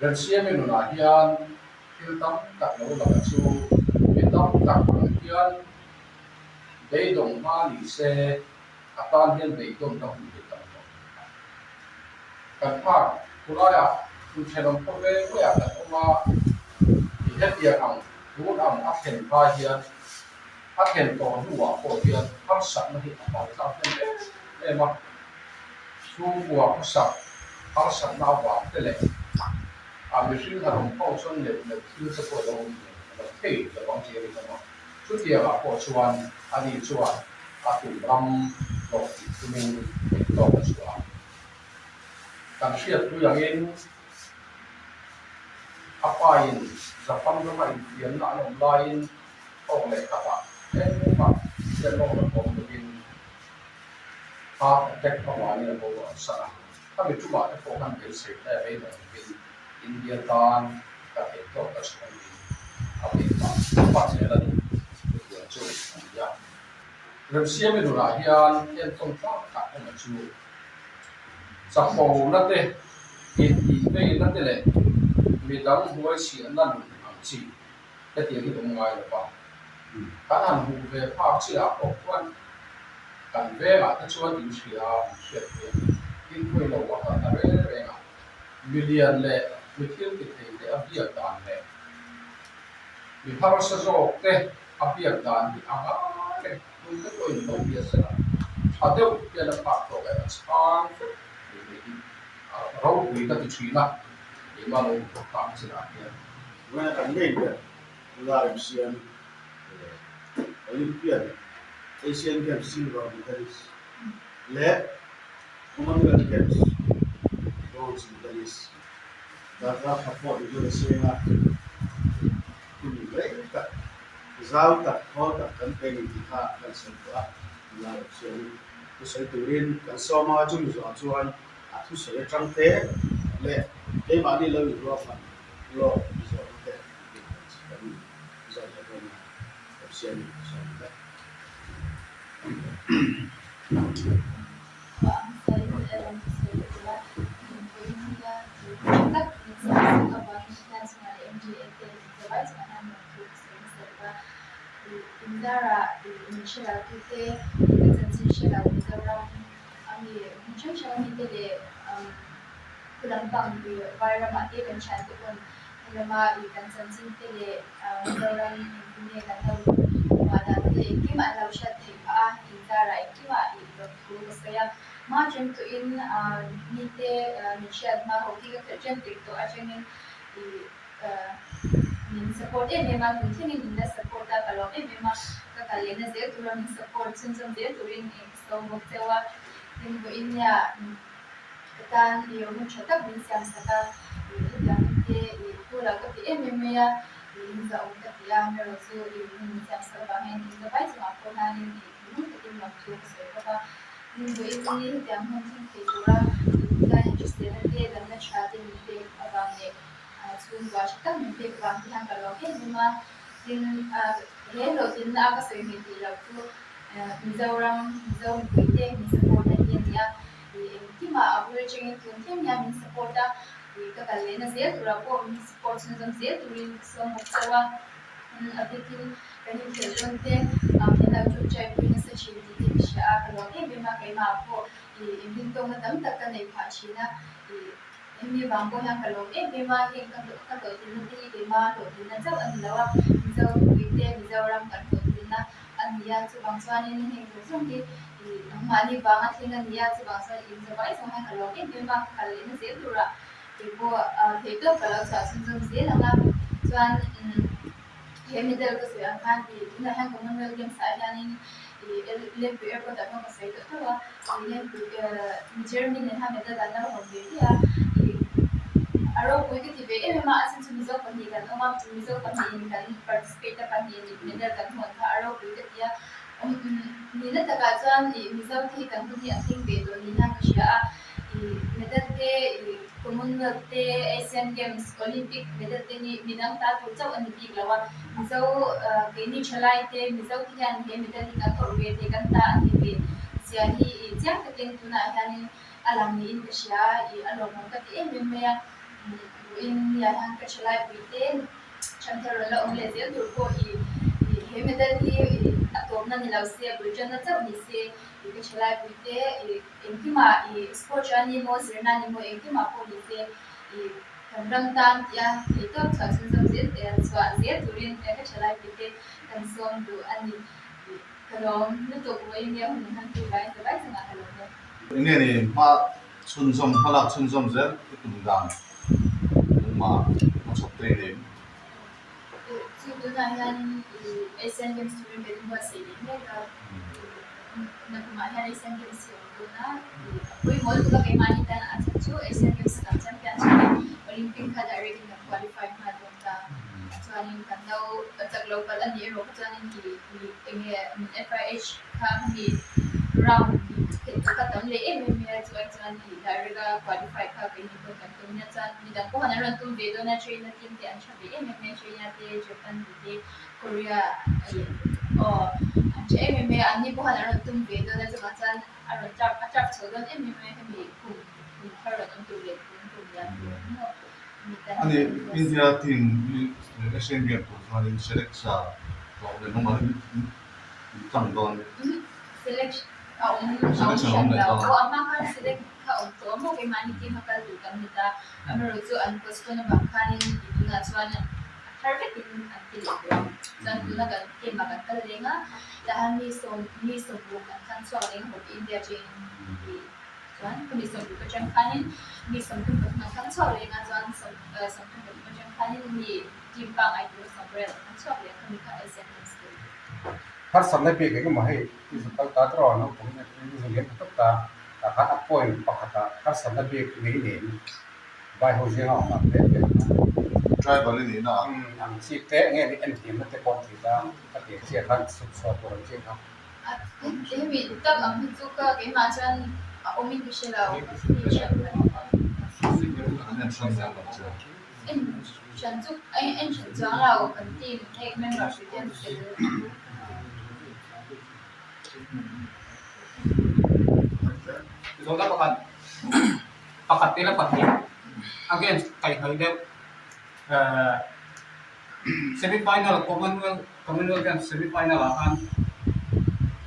Remsiami nunah hian thil tam tak lo lang chu mi tam tak ang hian beidawng hma ni se a tan hian beidawnna hun hi tam tawh. Kan phak khulaiah inthenawm khawvel maiah kan awm a, i hetiang ang tun ang a thlen hma hian a thlen tawh hnuah pawh hian harsatna hi a paltlang hnem em em a. Chhungkua khawsak harsatna avang te leh a mihring han awm ho chuan neuh neuh thil te pawh lo awm nen a lo thei lo ang tih a rinawm a. Chutiangah pawh chuan ani chuan a tum ram hlawh tih tumin theihtawk a chhuah a. Kan hriatpui angin a pain Japan rama infiamna an awm laiin thawk leh khatah engmah hriat lawk lo awm lovin heart attack avangin a bo a san a. Khami tumah te pawh khan beisei hle beidawng lovin India tan ka theihtawk ka chhuah niin a beihpah a pan zel a ni. Chutiang chu a ni a. Remsiami nunah hian entawn tlak tak emaw chu chapona te, intihveina te leh midang hnuaichhiahna nun ang chi hetiang hi awm ngai lo va. Kan han hmuh ve phak chiah ah pawh khuan kan vengah te chuan inhria an hriat theih a ni. Tin, khawi lo a kalna reng reng a, milian leh mi thil ti thei te a biak dan leh mi harsa zawk te a biak dan hi a ngai reng. Tun te pawhin lo bia sela tha deuh hian a phak tawk e, a chhang vek thei te hi ropui ka ti thin a, keimah lo hmuh tak chinah hian. Tunah kan ngei ber nula remsiam Olympian, Asian Games silver medalist leh Commonwealth Games bronze medalist darkar khat pawh ni dawn a seng a, hun rei tak zau tak thawl tak kan pe ni tih kha kan sawi tawh a, nula remsiam thusawi turin kan sawm a, chumi zawhah chuan a thusawi atang te leh keimahni lo inruahman lawk zawhna te kan zawt leh dawn a, Pathian sawm vek. Rama i kan chanchin te leh Mizoram engtin nge kan lo ruah dan te engkimah an lo hriat theih phah a, inzarah engkimah i lawmthu ka sawi a. Hma ṭeng tawhin mite min hriat hma ho khi ka khelh ṭeng tirh tawh aṭangin i min support em em a, tun thlengin min la support a, ka lawm em em a, ka kal lehna zel tura min support chhunzawm zel turin ka sawm bawk cheu a, tin vawiin nia. Ka tan i hun tha tak min siam sak a, i hetiang hun te i thu lo ka ti em em mai a, i in zahawm ka ti a, amaherawh chu i hun min siam sak avang hian in zavai chungah pawh hianin i thinlung takin lawmthu ka sawi bawk a. Min vawiin ni hetiang hun thleng thei tura i tan hriselna te, damna tha te min pek avang leh chhungkua tha tak min pek avang te hian ka lawm em em a, tin he hlawhtlinna a ka sawi hmeh tih loh chu Mizoram, Mizo mipuite min support na hi a ni a. Ih engkimah a bul atangin tun thleng hian min support a, ih ka kal lehna zel turah pawh min support chhunzawm zel turin ka sawm bawk chauh a, a bikin kan inkhelh dawn te min lo ṭawngṭai pui nasa ṭhin tih te ka hria a, ka lawm em em a, keimah pawh ih inrintawkna tam tak ka neih phah ṭhin a, ih hemi vang pawh hian ka lawm em em a, heng ka ka hlawhtlinna te hi keimah hlawhtlinna chauh a ni lo a, Mizo mipuite Mizoram kan hlawhtlinna a ni a, chuvang chuanin heng zawng zawng hi ih nangmahni vanga thleng a ni a, chuvang chuan in zavai zawng hian ka lo em em a, ka kal lehna zel turah keipawh theih tawp ka lo chhuah chhunzawm zel ang a, chuan he medal ka sawi ang khan ih tunah hian Commonwealth Games ah hianin ih Lengpui Airport ah pawh ka sawi tawh tho a, ih Lengpui Jeremy nen khan medal an lo hawn ve ve a, ih a ropui ka ti ve em em a, a chhan chu Mizo pahnih kan awm a, Mizo pahnihin kan participate a pahnih medal kan hawn kha a ropui ka ti a, nihna takah chuan ih Mizo te hi kan hun hi a thleng ve tawh niin ka hria a, ih medal te ih Commonwealth te Asian Games Olympic medal te hi midang ta tur chauh a ni bik lo a, Mizo keini thalai te Mizo te hian he medal hi kan awrh ve thei kan ta a ni ve zia hi ih chiang takin tunah hianin a lang niin ka hria a, ih a lawmawm ka ti em em mai a. Vawiin niah hian ka thalai puite Ṭhamthar rawn la awm leh zel tur pawh i he medal hi a tawpna ni lo se, a bul ṭanna chauh ni se, i ka ṭhalai puite i engkimah i sport a ni maw, zirna a ni maw, engkimah pawh ni se i kan ram tan tia theihtawp chhuah chhunzawm zel te chhuah zel turin ka ṭhalai puite kan sawm duh a ni. Ka lawm lutuk vawiin nia hun min han tur vaiin ta vai chungah ka lawm e. Enge ni hma chhunzawm hmalak chhunzawm zel i tum dan nangmah hmachhawp te i nei. Chu tunah hian Asian Games turin kan inbuatsaih leh mek a, nakumah hian Asian Games hi a awm dawn a, a pawimawh lutuk a keimahni tan a chhan chu Asian Games kan champion chuan Olympic kha direct in kan qualify nghal dawn ta. Chuanin kan lo chak lo palh a nih erawh kha chuanin i eng nge FIH kha hemi round theih chu ka tam leh em em mai a, chu ai chuan i direct a qualify kha keini pawhin kan tum nia chuan midang pawh han an rawn tum ve dawn a, China team te an tha ve em em mai a, China te, Japan te te, Korea aw an tha em em mai a, anni pawh han an rawn tum ve dawn a, chuvang chuan a rawn tough a tough chho dawn em em mai a, hemi kum kum thar rawn awm tur leh kum kum lian tur ang maw. A nih, India team hi Asian Games tur chuanin select sa tawh leh hnung an tlang dawn. Select a awm a awm hran lo. Aw a hma khan select kha awm tawh maw keimahni team a kal duh kan ni ta. Amaherawhchu chu an postpone avang khanin i tunah chuan a thar vekin an ti leh tawh ang. Chuan tuna kan team ah kan kal leng a, tahan mi sawm mi sawmruk an thlang chhuak leng a hockey India atangin i Chuan ka mi 60 atang khanin mi 33 an thlang chhuak leh a, chuan 33 atang khanin mi team pangngai tura 18 an thlang chhuak leh a, khami kha Asian Games tur a ni. Harsatna bik eng emaw hei i zuk kal ta tawh a, naupang i zuk liam ta tawp ta, tah khan a point pakhatah harsatna bik nei nen vai ho zinga awm ang hle hle ang a. Tribal i nihna ah. Ang chik te nge ni enhniamna te pawh an ti ta, ka tih chiah khan chhuk chhuah tur ang chi kha. Hemi tak ang hi chu ka keimah chuan a awm in ka hre lo. En hran chu en hran chuang lo kan team hei member hrui te an fel. Zawhna pakhat pakhat te la pahnih against kaihhnawih deuh Semi final Commonwealth Commonwealth Games semi final ah khan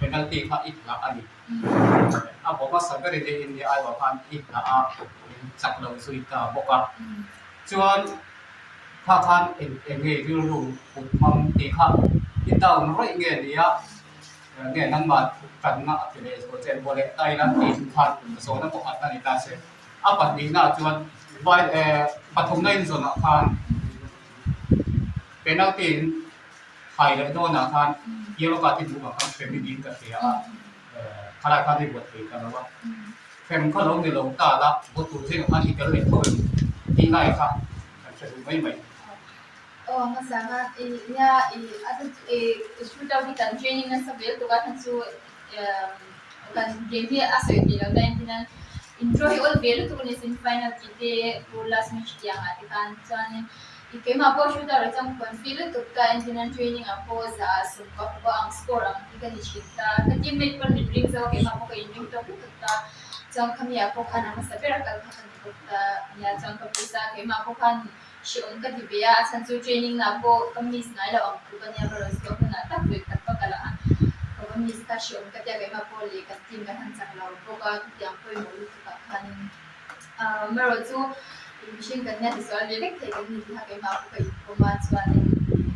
penalty kha i hlah a ni. A bawk hmasa berin hei India aiawh khan i hlah a, in chak lo zui ta bawk a. Chuan kha khan eng eng nge rilru put hmang tih kha i down rawih nge nia nge nangmah tanna a ti leh zual che an bual leh ta ila tih khan zawhna pakhat a ni ta se. A pahnihnaah chuan vai pathumna inzawnah khan penalty in hai leh dawnah khan yellow card i hmuh ang khan hrem i niin ka hria a, khalai khan i buat thei ta lo a, hrem kha lo ni lo ta la vaw tur zingah khan i tel leh tho em tih lai kha kan hre duh mai mai. Aw hmasa kha i nia i a i shootout hi kan training nasa vel tuk a khan chu Kan game hi a sawi theih loh na entir nan intro hi awl ve lutuk a ni semi final tih te pawh last match tih ang ah te khan chuanin i keimah pawh shoot out ah chuan confi lutuk ta entir nan training ah pawh za ah sawm ka pawh ang score ang hi ka ni thin ta ka teammate pawn min ring zo a keimah pawh ka inring tawk lutuk ta chuan khami ah pawh khan a hmasa ber a kal kha ka ni bawk ta nia chuan ka pawisa keimah pawh khan Hreawm ka ti ve a, a chhan chu training lah pawh ka miss ngai lo ang tluk a nia ka rawn chhuah hunah tak vawi khat vak a la a, ka va miss kha hreawm ka ti a, keimah pawh leh kan team kan han chak lo bawk a, khatiang pawimawh lutuk ah khanin amaherawh chu mihring kan nia tisual ve vek thei kan ni tih kha keimah pawh ka inpawm a, chuanin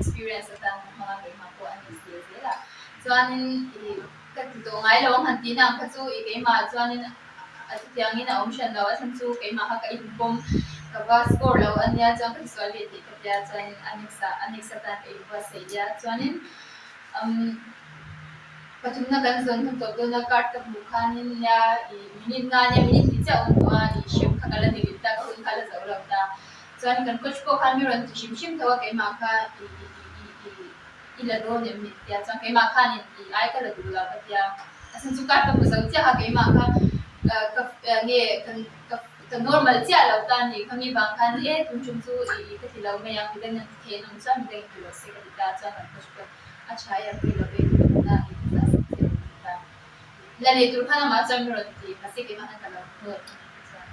experience atan ka hmang a, keimah pawh a ni zel zel a, chuanin ih ka ti tawh ngai lo ang han tihna ang kha chu ih keimah chuanin A chutiangin a awm hran lo, a chhan chu keimah kha ka inpawm, ka va score lo a nia chuan ka tisual ve tih ka tia chuanin a next ah a next atan ka inbuatsaih lia chuanin umm pathumna kan zawn hnu tawp dawn a card ka hmuh khanin nia ih minute nga nia minute hnih chiah a awm tawh a ih hrem kha ka la ni rih ta ka hun kha la zo lo ta chuan kan coach pawh khan mi rawn ti hrim hrim tho a keimah kha ih ih ih ih I la dawn em min tia chuan keimah khanin i ai ka la duh lo ka tia. A chhan chu card ka hmu zo chiah kha keimah kha ka nge ka normal chiah lo ta ni khami vang khan e tun tum chu i ka ti lo mai ang midang in an ti thei an awm chuan midang in ti lo se ka ti ta chuan kan coach pawh a tha e a pawi lo e tih na i ti zah sak chiah lo ti ta. La leh tur khan amah chuan mi rawn ti mahse keimah khan ka lo hnawl a ni chuan.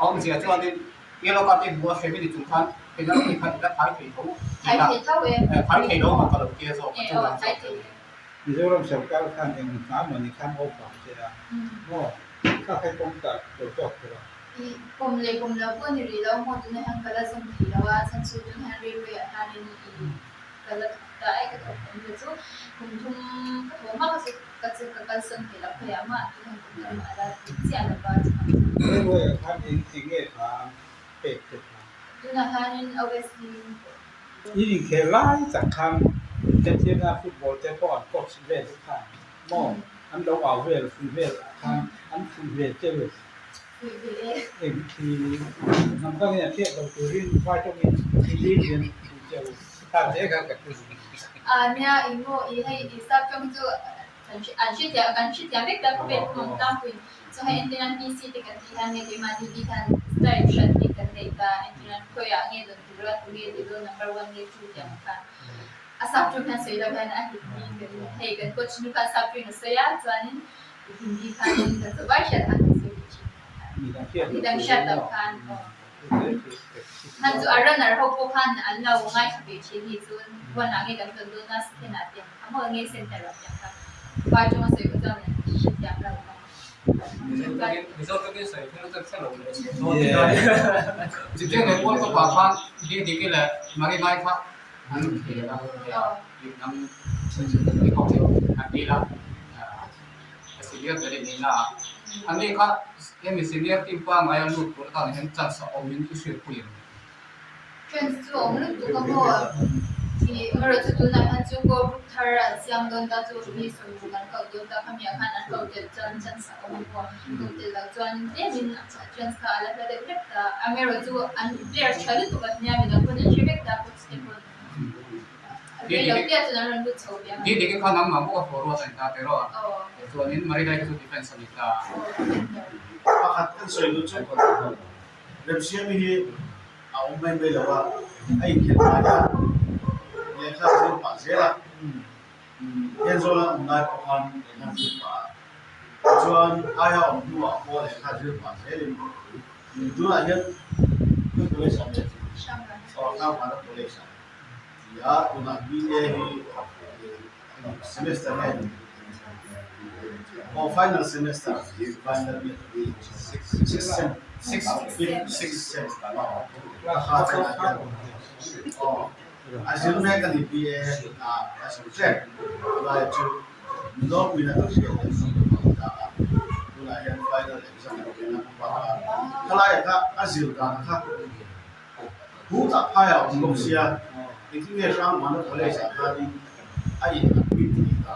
Awmzia chuanin. Yellow card i hmu a hrem i ni chung khan penalty kha i la thai thei tho Thai thei tho e. Thai thei lo ang ka lo tia zawk a chuvang Thai thei e. Mizoram sarkar khan eng hna maw ni khan offer che a maw kha khai pawm tak lo tawk tur a. I pawm leh pawm lo pawh ni rih lo maw tunah hian ka la zawm thei lo a chhan chu tunah hian railway ah hianin i ka la thawk ta e ka thawk awm lo chu kum thum ka thawh hma kha chu ka che ka kalsan thei lo phei ah mah tunah hian kum thum a la tih chiah lo va chuvang chuan. Railway ah khan eng eng nge kha an pek che kha? Tunah hianin OSD I inkhel lai tak khan Tetiana football te pawh an coach vel te khan maw an lo au vel fun vel ah khan an fun ve che ve eng khi hnam dangin a hriat lo turin vai tawngin Hindi hian fun che u kha te kha ka tum. A nia eng maw i hei i sap tawng chu Kan hrethiam kan hrethiam vek ta khawvel hmang tlangpuiin chu hei entirnan PC te kan tih hian nge keimahni bik hian style hran bik kan nei ta entirnan khawiah nge dawn tura tu nge ti dawn number one nge two tih ang khan a sap ṭum hian sawi lo hian a Hindi kan hei kan coach nu khan sap ṭuin a sawi a chuanin Hindi khanin kan zawh vai hriat khan kan sawi ve ṭhin midang hriat loh khan aw. Khan chu a runner ho pawh khan an lo ngaithla ve thin ni chu one ah nge kan tawn dawn a second ah te ang kha maw nge center ah te ang kha vai tawng a sawi kha chuan an hrethiam lo ang. Mizo takin sawi thil chu hre lo leh si dawn ti a. Chutiang leh World Cup ah khan Didiki leh Marinai kha an khel a, Vietnam an deal a. A senior ber in nihna a, ani kha hemi senior team pangngai a lut tur atan hian chance a awm in i hriatpui em? Chance chu a awm lutuk a maw? Tih erawh chu tunah hian chu goal group thar an siam dawn ta chu mi sawmruk an koh dawn ta khami ah khan an koh tel chuan chance a awm a maw? Koh tel loh chuan tlemin chance kha a la hla deuh hlek ta. Amaherawh chu an players tha lutuk an nia midang pawn an hre vek ta coach te pawn. Didiki kha nangmah bawk a forward a ni ta tiraw a? Chuanin Marinai kha chu defence a ni ta. Pakhat kan sawi duh chu Remsiami hi a awm mai mai lo a, a inkhelh lai hian lehkha a zir pah zel a, Thenzawl a awm lai pawh khan lehkha a zir pah a, tichuan aia awm hnuah pawh lehkha a zir pah zelin tunah hian kan college ah nge aw Hrangvana college ah. Ti a, tunah BA hi semester nge ni? Aw final semester, final year sixth sem, fifth, sixth sem kha chenah hian aw a zir mek a ni BA ah a zir ṭep lai chu Mizopuiin a kan hriat leh zawk a ni ta a, tunah hian final exam a ken a bak a, khalaia kha a zir dan kha Pu tak phai a awm bawk sia, engtin nge Hrangmana College ah khanin a in admit thei ta?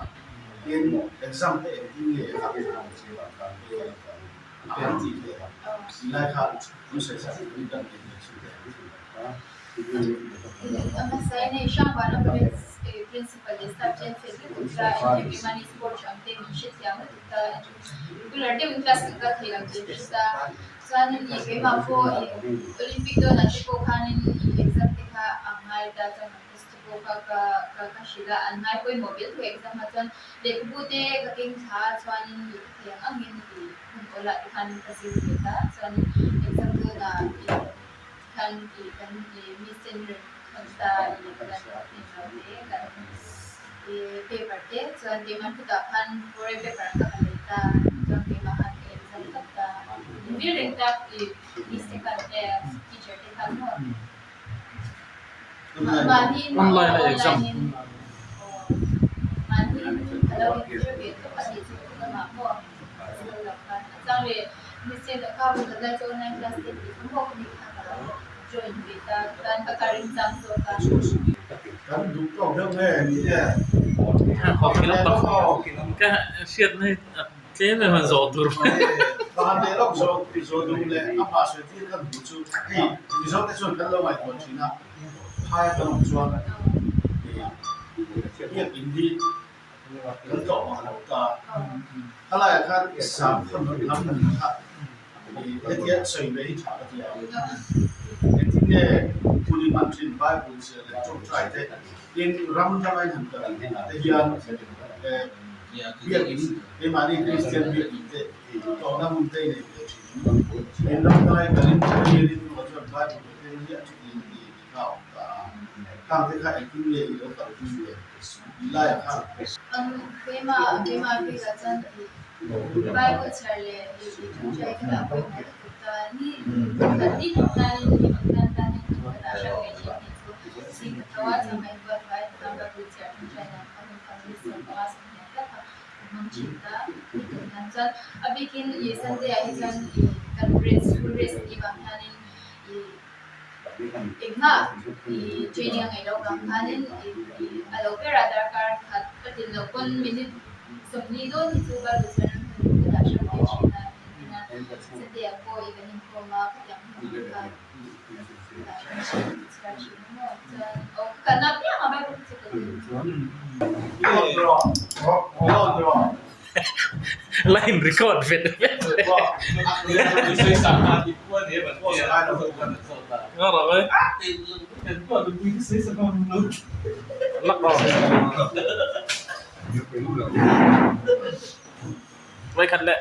Tin, exam te engtin nge a a han tih theih a? Tih lai kha an sawi sak in kan nei ve thin te. A hmasa in hei Hrangmana College Principal leh staff te an fel lutuk ta, engtin Money Sports ang te min hrethiam lutuk ta, regular deuhin class kan kal thei lo tih an hre ta. Chuanin i keimah pawh i Olympic dawnah te pawh khanin i exam te kha a ngai ta chuan kan coach te pawh kha ka ka ka hrilh a, an ngai pawimawh vel thu exam ah chuan lehkhabu te ka keng thla a chuanin i ka thei ang angin i hun awlah te khan ka zir ve ta chuanin exam dawnah i khan i kan i miss ten rawn thawn ta i kan englo te kan i paper te chuan keimah hlutah khan foreign paper kha ka lei ta chuan keimah khan ka exam tlat ta min reng tak i miss te khan e teacher te khan maw mahni Online a exam. online in aw mahni ka lo inzir ve tawp a nih chu lamah maw zir lo khan a chang leh miss te kha hun khat lai chu online class te tih kha maw ka nih kha ka lo join ve ta chuan ka ka ring chang zawk a. Kan duh tawk deuh nge ni e. Ka hriatna hi tlem em a zawh tur. Pakhat leh lawk zawh zawh duh leh amah sawi tir kan hmuh chu hei Mizo te chuan kan lo ngaihtuah thin a, phai kan awm chuan biakinn hi kan tlawh mah lo ta. Khalaiah khan sakhaw lam nun kha hetia sawi ve hi tha ka ti a. Engtin nge hun i hman thin Bible ziah leh tawngtai te tin ram danga in han kal te hian biakinn keimahni Kristian biakinn te tlawhna hun te i nei ve thin. Tin ram danga i kalin Pathian in hnuah chuan. Bible ka keng hi a chuti na ti tih kha a awm ta a. Khang te kha engtin nge i lo kalpui ve i laiah khan? Keimah keimah bikah chuan i Bible chhiar leh i ṭawngṭai ka dah pawimawh lutuk ta ni khat ni thawk nain ni pakhat tan hian hun ka dah hrang ve thin tih chu zing ka tho a, chhang ka inbuat fai a, Bible chhiar ṭawngṭai nan kha hun kha ni 15 20 tal kha hmang thin ta ni tawh nan chuan a bikin ih Sunday ah hi chuan ih kan rest full rest anih vang hianin ih engmah ih training a ngaih loh vang khanin ih ih a lo ber a darkar khat ka tlin loh pawn minute 40 dawn hi chu Bible chhiar nan hun ka dah hrang ve thin a engtin a Sunday ah pawh ih kan inkhawm a khatiang hun ang kha ka dah hrang thin ka chhiar thin a maw chuan aw ka kalna apiang a Bible hi chu ka tlin. Line record vet vet. Vai khat leh.